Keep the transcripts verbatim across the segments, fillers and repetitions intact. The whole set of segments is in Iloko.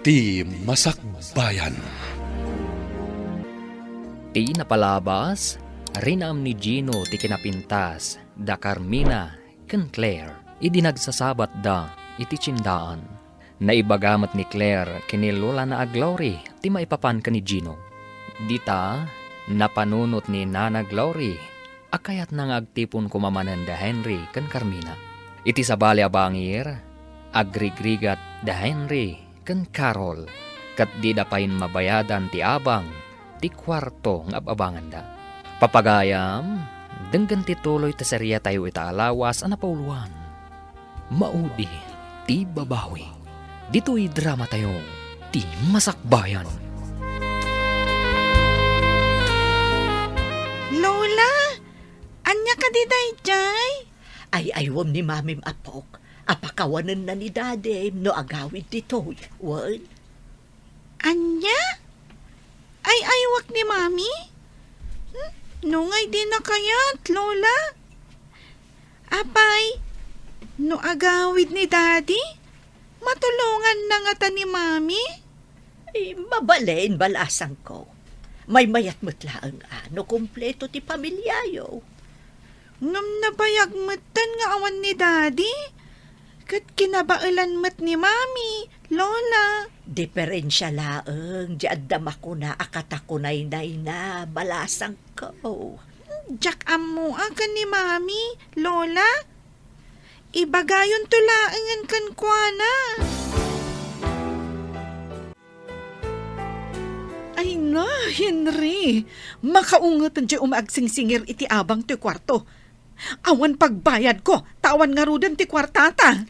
Ti Masakbayan. Ti napalabas, rinaem ni Gino ti kinapintas da Carmina ken Claire idi nagsasabatda iti tiendaan. Naibaga met ni Claire ken ni Lolana a Glory ti maipapan ken ni Gino. Dita, napanunot ni Nana Glory a kayatna nga agtipon koma manen da Henry ken Carmina. Iti sabali a bangir, agrigrigat da Henry ken Carol, ket dida pay mabayadan ti abang ti kuarto nga ab-abanganda. Papagayam, denggen ti tuloy ti seriatayo ita a lawas a napauloan. Maudi ti babawi. Ditoy dramatayo, ti Masakbayan. Lola, ania kadi daydiay? Ay-aywem ni Mamim, apok, a pakawanenna ni Dadim no agawid ditoy, wen? Ania? Ay-aywak ni Mami? Hmm? No ngay dina kayat, Lola? Apay, no agawid ni Daddy, matulonganna ngata ni Mami? Ay, mabalin, balasangko. Maymayat met laeng a no kompleto ti pamiliayo. Ngem nabayag metten nga awan ni Daddy, ket kinabaelan met ni Mami, Lola. Diferensia laeng ti adda makuna a katakunaynayna, balasangko. Diak ammoak ken ni Mami, Lola. Ibagayonto laengen kenkuana. Ay na, Henry! Makaunget dayta umayag singsingir iti abang toy kuarto. Awan pagbayadko, ta awan ngaruden ti kuartata.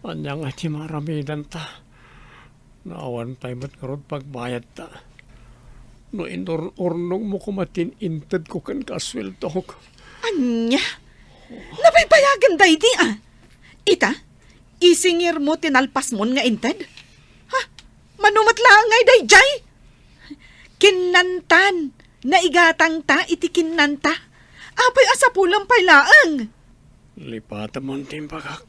Ania nga ti maaramidanta? No awan pay met ngarud pagbayadta. No inur-urnongmo koma ti intedko kenka a sueldok. Ania? Nabaybayagen daydi a? Ita, isingirmo ti nalpasmon nga inted? Ha? Mano met laeng ngay daydiay? Kinnantan, naigatangta iti kinnanta. Apay a sapulem pay laeng? Lipatemon ti imbagak.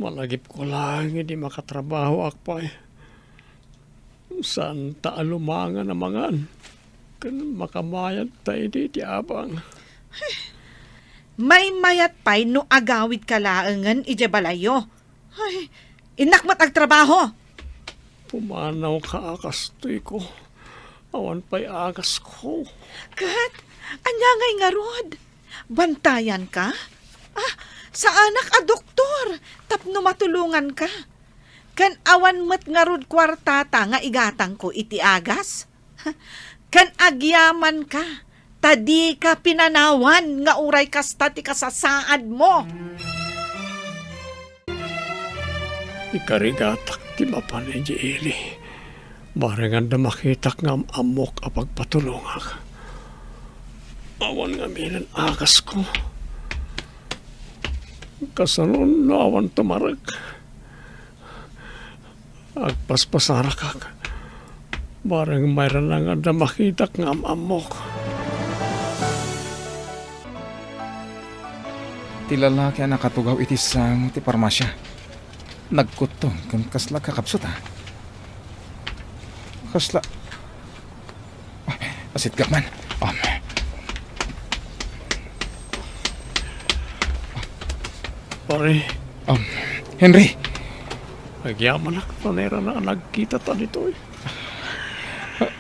Malagipko laeng idi makatrabahoak pay. Saanta a lumangan a mangan ken makamayadta idi ti abang. Maymayat pay no agawidka laengen idiay balayyo. Ay, innak met agtrabaho. Pumanawka a kastoyko. Awan pay agasko. Ket, ania ngay ngarud? Bantayanka? Ah, saanak a doktor tapno matulonganka. Ken awan met ngarud kuartata nga igatangko iti agas? Ken agyamanka, ta dika pinanawan nga uray kasta ti kasasaadmo. Ikarigatak ti mapan idiay ili. Bareng adda makitak nga am-ammok a pagpatulongak. Awan ngaminen agasko. Kasano no awan tumarek? Agpaspasarakak. Bareng mayra nga adda makitak nga am-ammok. Ti lalaki a nakatugaw iti sango ti parmasia. Nagkuttong ken kasla kakabsut, a. Kasla, ah, asitgak man. Um. Pare. Um, Henry. Agyamanak, panera na nagkita ta ditoy.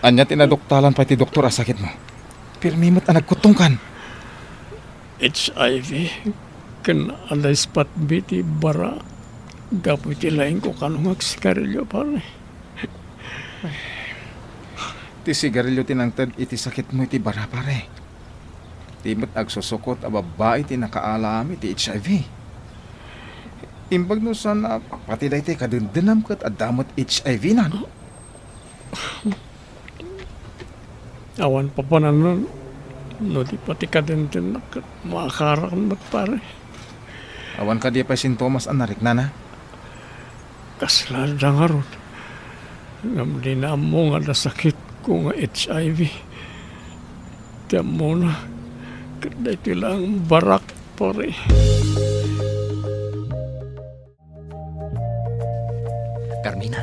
Ania ti naduktalan pay ti doktor a sakitmo? Pirmi met a nagkuttongkan. H I V ken adda ispatbi ti bara gapu iti laingko kano nga agsigarilio, pare. Ti sigarilio ti nangted iti sakitmo iti bara, pare. Ti met agsusukot a babbai ti nakaalami ti H I V. Imbag no saan a pati daytoy kadendennam ket adda met H I V-na, no? Awan papanannon no di pati kadendennam ket maakarak met, pare. Awan kadi pay sintomas a nariknana? Kasla adda ngarud. Ngem dina ammo nga adda sakitko nga H I V. Ti ammona, ket daytoy laeng barak, pare. Carmina,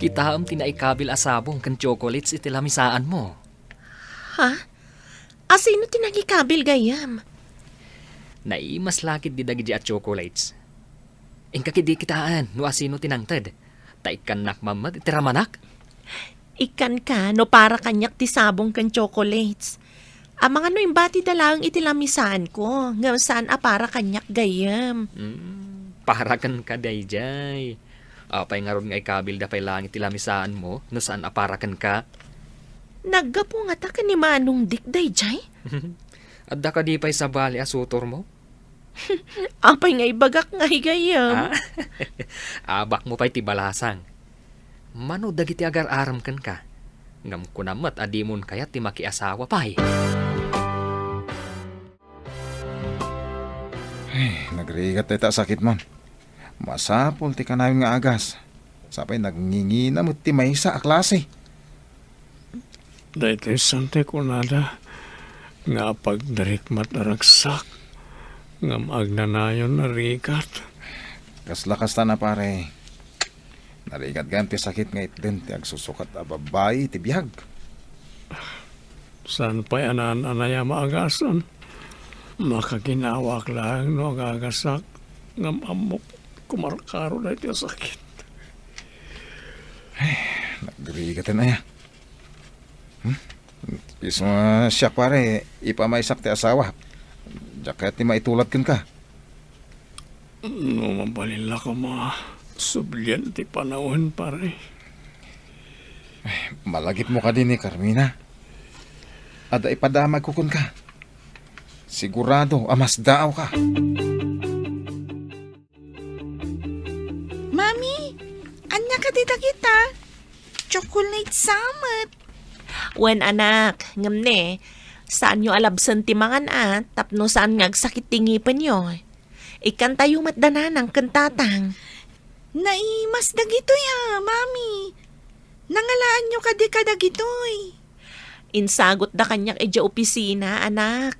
kitaem ti naikabil a sabong ken chocolates iti lamisaanmo. Ha? Asino ti nangikabil gayyem? Naimas la ketdi dagidi a chocolates. Inka ketdi kitaen no asino ti nangted, ta ikkannak man met iti ramanak. Ikkanka no para kaniak ti sabong ken chocolates. Amangan no imbatida laeng iti lamisaanko, ngem saan a para kaniak gayyem. Hmm, para kenka daydiay. Apay ngarud nga ikabilda pay laeng iti lamisaanmo no saan a para kenka? Naggapu ngata ken ni Manong Dick daydiay? Adda kadi pay sabali a sutormo? Apay nga ibagak ngay gayyem? Ah? Abakmo pay ti balasang. Mano dagiti agar-arem kenka, ngem kunam met a dimon kayat ti makiasawa pay. Ay, nagrigat dayta a sakitmon. Masapul ti kanayon nga agas. Sapay nagngingina met ti maysa a klase. Daytoy san ti kunada nga apagdarikmat a ragsak ngem agnanayon a rigat. Kasla kasta na, pare. Narigat gayam ti sakit nga itden ti agsusukat a babbai iti biag. Saan pay a naan-anay a maagasan? Makaginawak laeng no agagasak ngem ammok kumarkaro daytoy a sakit. Ay, nagrigaten aya. Hmm? Isu nga siak, pare, ipamaysak ti asawa. Diak kayat ti maitulad kenka. No mabalin la koma, sublian ti panawen, pare. Ay, malagipmo kadi ni Carmina. Adda ipadamagko kenka. Sigurado a masdaawka. Mami, ania kadi dagita? Chocolate sa met. Wen, anak, ngem ne, saanyo a labsen ti mangan a, tapno saan nga agsakit ti ngipenyo. Ikkantayo met da nanang ken tatang. Naimas dagitoy a, Mami. Nangalaanyo kadi kadagitoy? Insagutda kaniak idiay opisina, anak.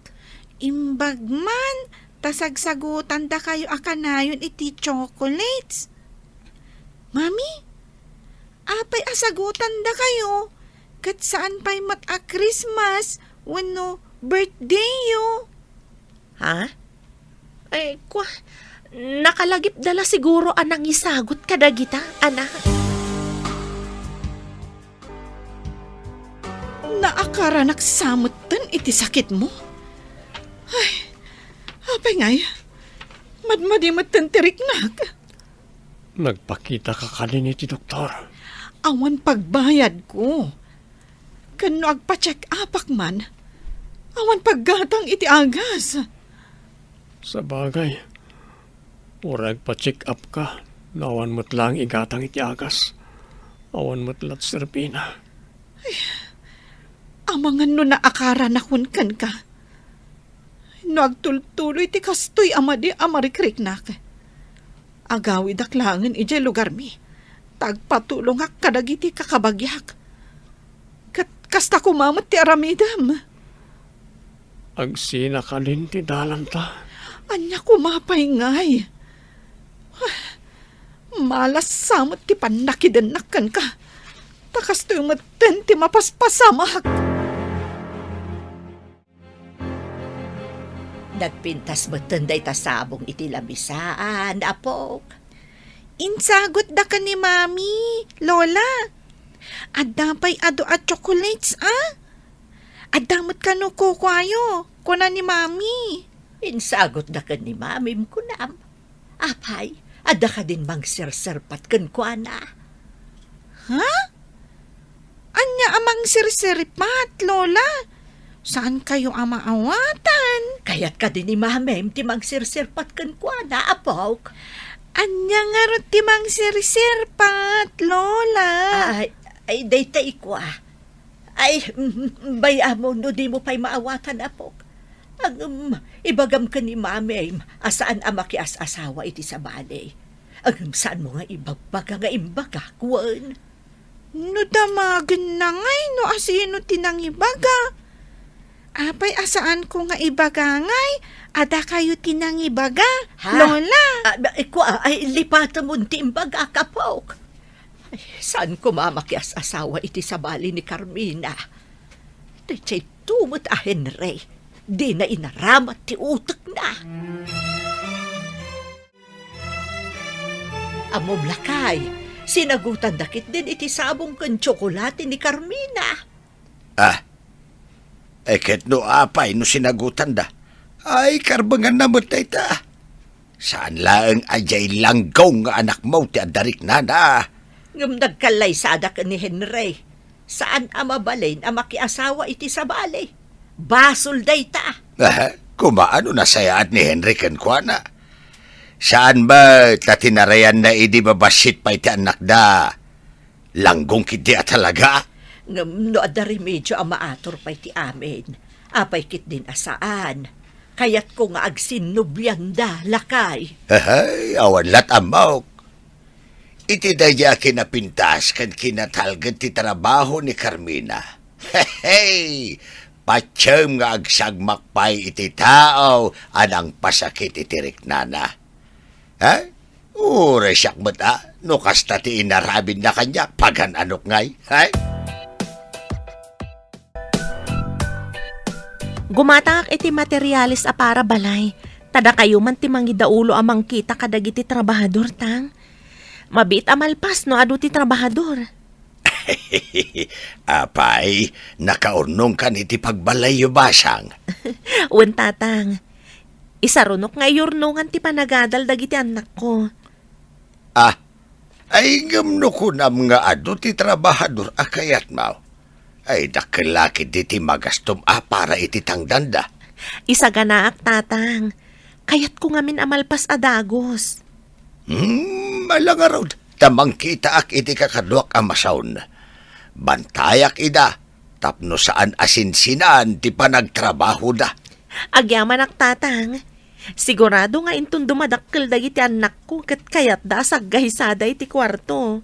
Imbag man, ta sagsagutandakayo a kanayon iti chocolates. Mami, apay a sagutandakayo ket saan pay met a Christmas wenno birthdayyo? Ha? Ay, kwa, nakalagipda la siguro a nangisagut kadagita, anak. Naakaranak sa metten iti sakitmo? Ay, apay ngay, madmadi metten ti riknak. Nagpakitaka kadin iti doktor? Awan pagbayadko. Ken no agpa-check-upak man, awan paggatang iti agas. Sabagay, uray agpa-check-upka, no awan met laeng igatang iti agas, awan met la ti serbina. Ay, amangan no naakaranakon kenka. No agtultuloy ti kastoy a madi a marikriknak, agawidak laengen idiay lugarmi, ta agpatulongak kadagiti kakabagiak. Ket kasta koma met ti aramidem. Agsina kadin ti dalanta? Ania koma pay ngay? Malas sa met ti pannakidennak kenka, ta kastoy metten ti mapaspasamak. Nagpintas metten dayta sabong iti lamisaan, apok. Insagutda ken ni Mami, Lola. Adda pay adu a chocolates, a? Adda met kano kukuayo, kuna ni Mami. Insagutda ken ni Mamim, kunam. Apay, adda kadin mangserserpat kenkuana? Ha? Ania a mangserserpat, Lola? Saan kayo a maawatan? Kayat kadi ni Mamim ti mangserserpat kenkuana, apok? Ania ngarud ti mangserserpat, Lola? Ay, ay, dayta ikua. Ay, mm, bay-am no dimo pay maawatan, apok. Ngem, ibagam ken ni Mamim a saan a makias-asawa iti sabali. Ngem saanmo nga ibagbaga nga imbagak, wen? No damagenna ngay no asino ti nangibaga. Apay a saanko nga ibaga ngay, adda kayo ti nangibaga, Ha? Lola? Ah, ba-, ikua, ay, lipatemon ti imbagak, apok. Saan koma a makias-asawa iti sabali ni Carmina. Daytoy met a Henry, dina inaramat ti utekna. Ammom, lakay, sinagutanda ketdin iti sabong ken tsokolate ni Carmina. Ah, e ket no apay no sinagutanda? Ay, karbenganna met dayta. Saan laeng a diay langgong nga anakmo ti adda riknana. Ngem nagkallaysadak ni Henry. Saan a mabalin a makiasawa iti sabali. Basol dayta. Ah, kumaano nasayaat ni Henry kenkuana? Saan met ta tinarayanna idi babassit pay ti annakda. Langgong ketdi a talaga. Ngem no adda remedio a maatur pay ti amin, apay ketdin a saan? Kayatko nga agsinnublianda, lakay. Ahay, awan lat ammok. Iti daydi a kinapintas ken kinatalged ti trabaho ni Carmina. Hey! Patiem nga agsagmak pay iti tao a nangpasakit iti riknana. Ha? Uray siak met a, no kasta ti inaramidna kaniak, pagan-anok ngay. Hay? Gumatangak iti materialis a para balay, ta dakayo man ti mangidaulo a mangkita kadagiti trabahador, tang. Mabiit a malpas no adu ti trabahador. Apay, nakaurnongkan iti pagbalayyo, basang? Wen, tatang. Isarunok nga iyurnongan ti panagadal dagiti annakko. Ah, ay, ngem no kunam nga adu ti trabahador a kayatmo, ay, dakkel la ketdi ti magastom a para iti tangdanda. Isaganaak, tatang. Kayatko ngamin a malpas a dagus. Hmm, ala ngarud, ta mangkitaak iti kakaduak a masaon. Bantayak ida, tapno saan a sinsinan ti panagtrabahoda. Agyamanak, tatang. Sigurado nga inton dumadakkel dagiti annakko ket kayatda a saggahisada iti kuarto.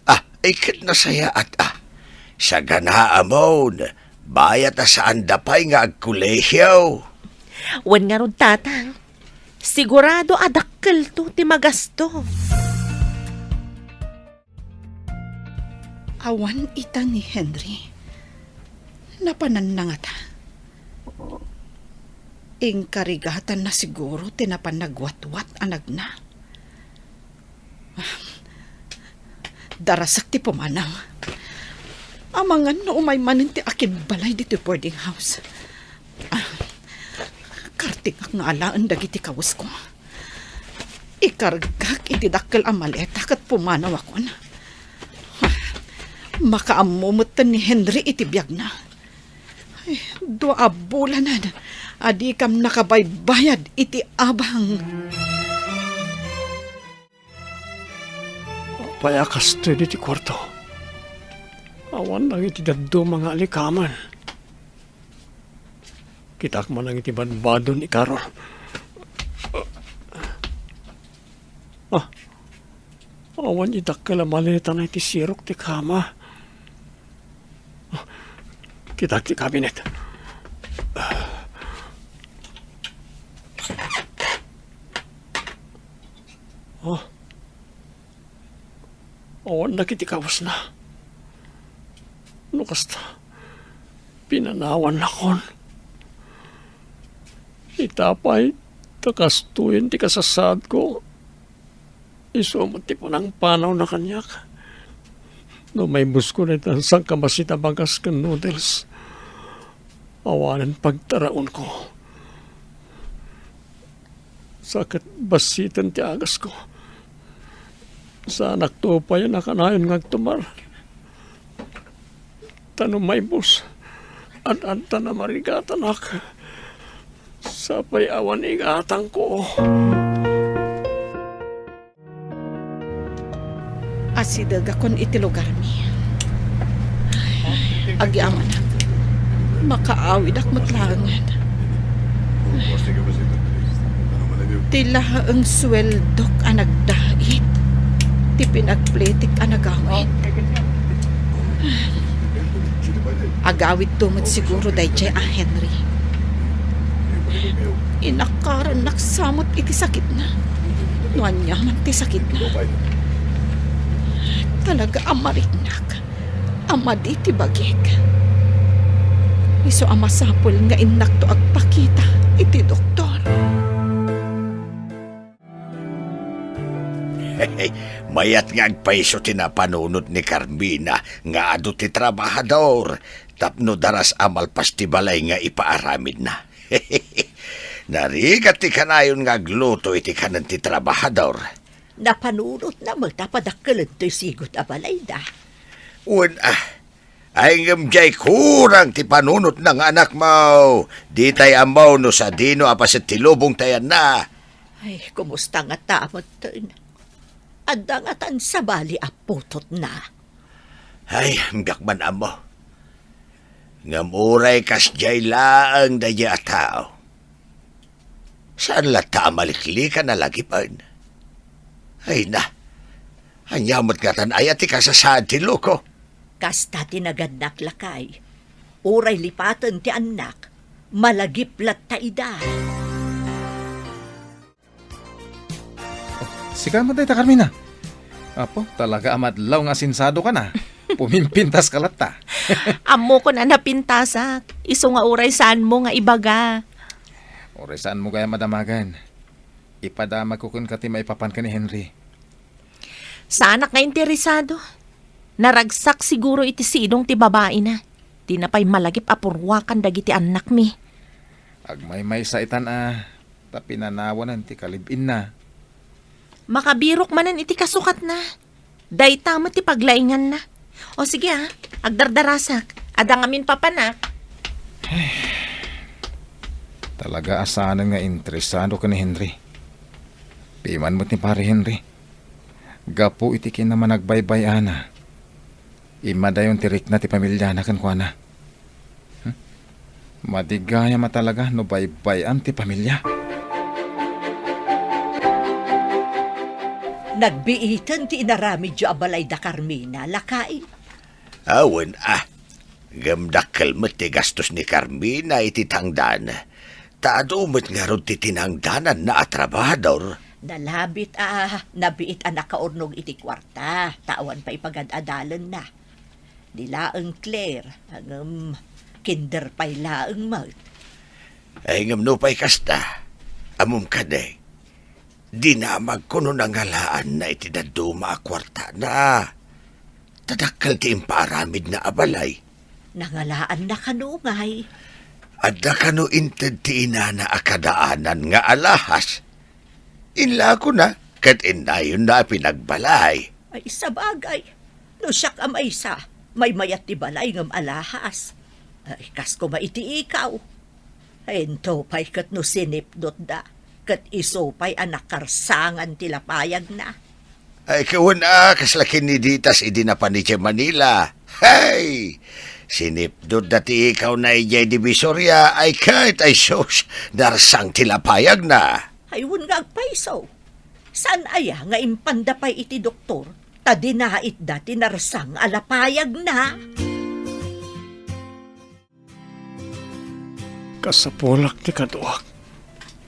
Ah, ay ket nasayaat a. Saganaamon, bayat a saanda pay nga agkolehio. Wen ngarud, tatang, sigurado a dakkelto ti magasto. Awan ita ni Henry. Napananna ngata. Inkarigatanna siguro ti napan nagwatwat a nagna. Darasek ti pumanaw. Amangan no umay manen ti akinbalay ditoy boarding house. Ah, kartingak nga alaen dagiti kawesko. Ikargak iti dakkel a maleta ket pumanawakon. Ah, makaammo metten ni Henry iti biagna. Ay, dua a bulanen a dikam nakabaybayad iti abang. Apay a kastoy ditoy kuarto? Awan dagiti dadduma nga alikamen. Kitaak man dagiti badbadon ni Carol. Ah, awan ti dakkel a maletana iti sirok ti kama. Ah, kitaak ti kabinet. Ah, awan dagiti kawesna. No kasta, pinanawannakon. Ita pay, ta kastoyen ti kasasaadko. Isu met ti panangpanawna kaniak. No maibusko dayta sangkabassit a bagas ken noodles, awanen pagtaraonko. Sa ket bassiten ti agasko. Saanakto pay a nakanayon nga agtumar. Ta no maibus, ad-adda a marigatanak. Sa pay awan igatangko. Asidegakon iti lugarmi. Agyamanak. Makaawidak met laengen. Ti laeng sueldok a nagdait ti pinagpletik a nagawid. Agawidto met siguro daydiay a Henry. Inakarannak sa met iti sakitna. No aniaman ti sakitna. Talaga a mariknak a madi ti bagik. Isu a masapul nga innakto agpakita iti doktor. Mayat nga agpayso ti napanunot ni Carmina nga adu ti trabahador tapno daras a malpas ti balay nga ipaaramidna. Narigat ti kanayon nga agluto iti kanen ti trabahador. Napanunotna met a padakkelen toy sigud a balayda. Wen, ah, ay ngem diay kurang ti panunotna nga anakmo. Ditay ammo no sadino a paset ti lubong ta yanna. Ay, kumusta ngata metten? Adda ngatan sabali a putotna? Ay, diak man ammo. Ngem uray kasdiay laeng daydiay a tao, saan latta a maliklikan a lagipen? Ay na, ania met ngatan aya ti kasasaad ti loko? Kasta ti nagannak, lakay. Uray lipaten ti annak, malagip latta ida. Sika met dayta, Carmina. Apo, talaga a madlaw nga asensadokan a. Pumimpintaska latta. Ammokon a napintasak. Isu nga uray saanmo nga ibaga. Uray saanmo gayam a damagen. Ipadamagko kenka ti maipapan ken ni Henry. Saanak nga interesado. Naragsak siguro iti sidong ti babaina. Dina pay malagip a purwakan dagiti annakmi. Agmaymaysa itan a ta pinanawanan ti kalib-inna. Makabirok manen iti kasukatna. Dayta met ti paglainganna. O sige, a, agdardarasak. Adda ngamin papanak. Talaga a saanen nga interesado ken ni Henry. Piman met ni Pare Henry. Gapu iti kinamanagbaybay-ana, immadayon ti rikna ti pamiliana kenkuana. Hmm? Madi gayam a talaga no baybay-an ti pamilia. Nagbiiten ti inaramidyo a balay da Carmina, lakay. Awan, ah. Ngem dakkel met ti gastos ni Carmina iti tangdan. Ta adu met ngarud ti tinangdananna a trabahador. Nalabit a nabiit a nakaurnong iti kuarta, ta awan pay pagad-adalenna. Ni laeng Claire, ngem kinder pay laeng met. Ay, ngem nupay kasta, ammom kadi, dinamagko no nangalaanna iti dadduma a kuartana. Ta dakkel ti impaaramidna a balay. Nangalaanna kano, ngay? Adda kano inted ti inana a kadaanan nga alahas? Inlakona ket innayonna a pinagbalay. Ay, sabagay, no siak a maysa, maymayat ti balay ngem alahas. Ay, kas koma iti ikaw. Ay, into pay ket no sinipnotda, ket isu pay a nakarsangan ti lapayagna. Ay, kawen a, kasla kinniditas idi napan idiay Manila. Hey! Sinipnotda ti ikawna idiay Divisoria, ay ket, ay sus, narsang ti lapayagna. Ay, wen nga agpayso. Saan aya nga impanda pay iti doktor, ta dinaitda ti narsang a lapayagna? Kasapulak ti kaduak,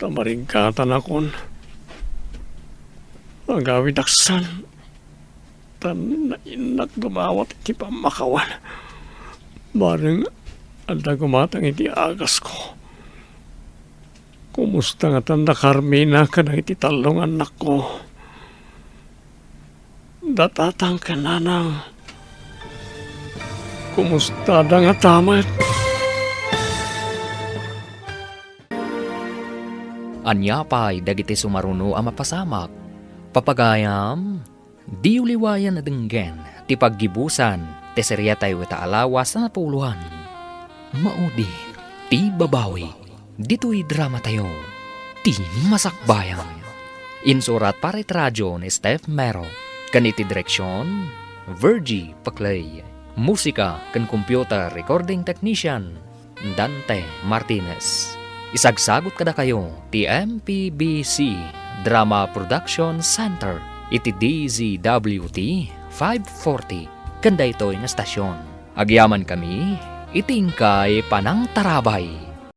ta mariggatanakon. Agawidak san, ta nainnak dumawat iti pammakawan. Bareng adda gumatang iti agasko. Kumusta ngatan da Carmina kadagiti tallo nga annakko? Da Tatang ken Nanang, kumustada ngata met? Ania pay dagiti sumaruno a mapasamak? Papagayam, diyo liwayan a denggen ti paggibusan ti seriatayo ita a lawas a napuloan. Maudi ti babawi. Ditoy dramatayo, ti masakbayan. Insurat para iti radio ni Steph Mero, ken iti direksion, Virgie Paclay. Musika ken computer recording technician, Dante Martinez. Isagsagut kadakayo ti M P B C Drama Production Center iti D Z W T five forty ken daytoy nga stasyon. Agyamankami iti inkay panangtarabay.